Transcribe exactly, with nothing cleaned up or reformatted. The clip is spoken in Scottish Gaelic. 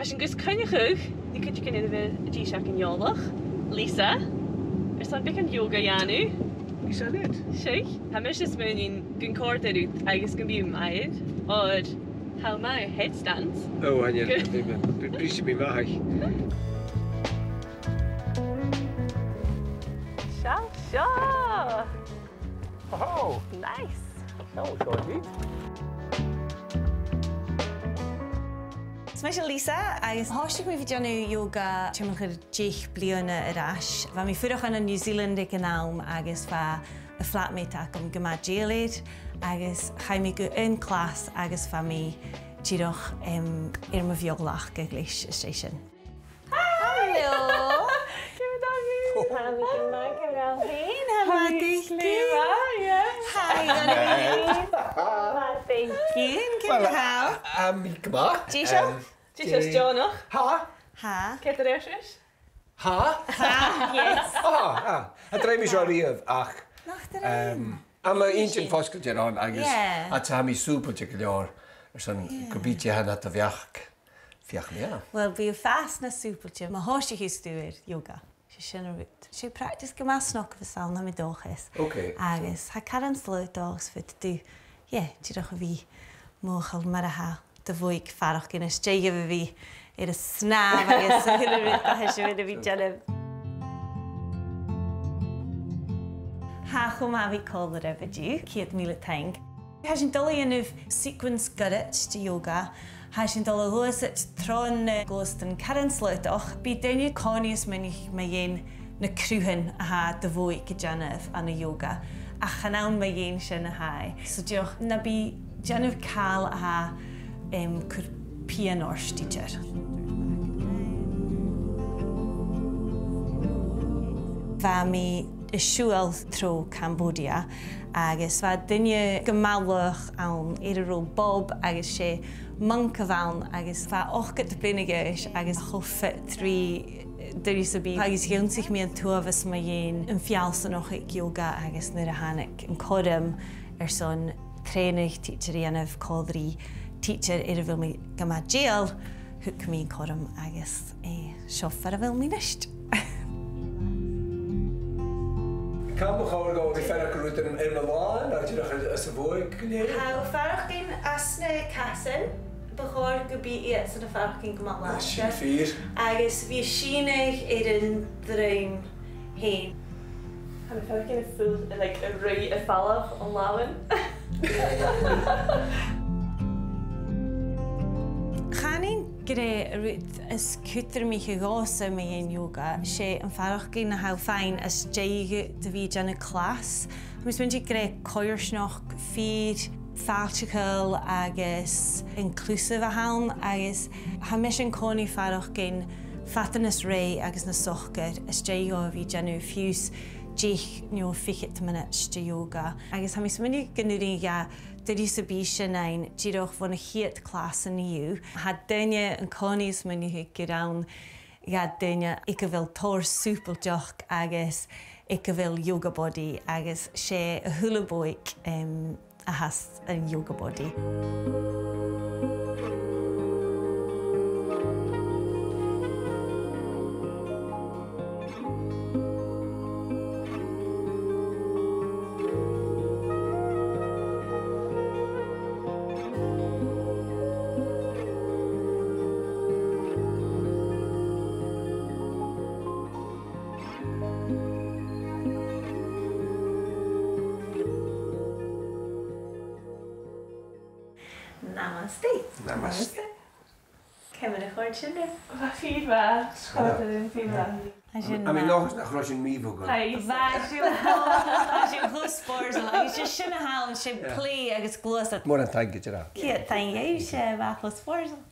Sin gus coinneachadh ri cuideigin air a bheil dithis againn eòlach, Lisa, airson beagan yoga a dhèanamh. Is that it? Seadh. Tha mise a' smaoineachadh gun còrd e riut agus gum bi thu math air, oir tha e math air headstands. Oh, I know. Good. Bri-, bri-, briseadh mi math. Seall seo! Oh! Nice! That was short, dude. Is mise Lisa, agus thòisich mi a bhith a' dèanamh yoga timcheall air deich bliadhna air ais. Bha mi a' fuireach ann an New Zealand aig an àm, agus bha an flatmate agam gu math dèidheil air, agus chaidh mi gu aon clas, agus bha mi dìreach, em, air mo bheòlachd a-rithist às dèidh sin. Hello. Ciamar a tha thu? Tha mi gu math, ciamar a tha thu fhèin? Tha mi glè mhath, yeah. Hi, Gunnar. Math, thank you. Ciamar a tha thu? Well, tha mi gu math. Dè seo? Em, dè seo, Deònach? Tha. Tha. Cò tha air ais? Tha. Tha, yes. Tha, tha. Cha do rinn mi seo a-riamh, ach, nach do rinn, em, tha mi an-còmhnaidh fosgailte airson, agus, yeah, tha mi sùbailte gu leòr airson, yeah, gum bi thu a' dèanamh do bheachd. Feuch mi e. Well, bidh thu fhathast nas sùbailte ma thòisicheas tu air yoga. 'S e sin an rud. 'S e practice gu math snog a bhios ann, tha mi an dòchas. Ok. Agus tha e caran slaodach agus faodaidh tu, yeah, dìreach a bhith mothachail mar a tha do bhodhaig a' faireachdainn às dèidh a bhith air an snàmh agus a h-uile rud a tha sibh air a bhith a' dèanamh. Tha e cho math a bhith còmhla ribh an-diugh, ceud mìle taing. Tha sinn a' dol a dhèanamh sequence goirid de yoga. Tha sinn a' dol a ghluasad tro na gluasadan caran slaodach. Bidh daoine an-còmhnaidh a' smaoineachadh mu dheidhinn na cruthan a tha do bhodhaig a' dèanamh ann an yoga. Ach chan ann mu dheidhinn sin a tha e. So dìreach na bi a' dèanamh càil a tha, em, cur pian ort idir. Bha mi a' siubhal tro Cambodia, agus bha duine gu math laghach ann air an robh bob, agus 's e monk a bh' ann, agus bha e ochdad bliadhna a dh'aois agus cho fit ri duine sam bith, agus dh'ionnsaich mi an t-uabhas mu dheidhinn am feallsanachadh aig yoga, agus nuair a thàinig an cothrom airson trèanadh tidsear a dhèanamh còmhla ri tidsear air a bheil mi gu math dèidheil, thug mi an cothrom agus, eh, seo far a bheil mi a-nis. Càit am bu chòir dhomh a bhith a' faireachdainn rudan air mo làmhan, no dìreach anns a' bhodhaig gu lèir? Tha thu a' faireachdainn anns na casan, bu chòir gum bi iadsan a' faireachdainn gu math làidir. Sin fìor. Agus bidh sìneadh air an druim fhèin. Tha mi a' faireachdainn a' fuil, like, a' ruith air falbh on làmhan. Chanainn gur e an rud as cudromaiche dhòmhsa mu dheidhinn yoga, 's e am faireachdainn a tha thu a' faighinn às dèidh do bhith a' dèanamh clas. Tha mi a' smaointinn gur e coimhearsnachd fìor fhàilteachail agus inclusive a th' ann, agus tha mise an-còmhnaidh a' faireachdainn fada nas rèidh agus nas socair às dèidh dhomh a bhith a' dèanamh fiù 's deich no fichead mionaid de yoga. Agus tha mi a' smaoineachadh gun urrainn dha duine sam bith sin fhaighinn dìreach bhon a' chiad chlas an-diugh. Tha daoine an-còmhnaidh a' smaoineachadh gur ann dha duine aig a bheil tòrr sùbailteachd agus aig a bheil yoga body, agus 's e a h-uile bodhaig, em, a th' anns an yoga body. Namaste. Namaste. Ciamar a chòrd sin ribh? Bha e fìor mhath. Chòrd e rium fìor mhath. Tha mi an dòchas nach robh sinn mì-mhodhail. Tha, bha sinn, bha sinn cho spòrsail. Agus 's e sin a th' ann, 's e plè agus gluasad. Mòran taing, gu dearbh. Ceud taing dhuibhse, bha e cho spòrsail.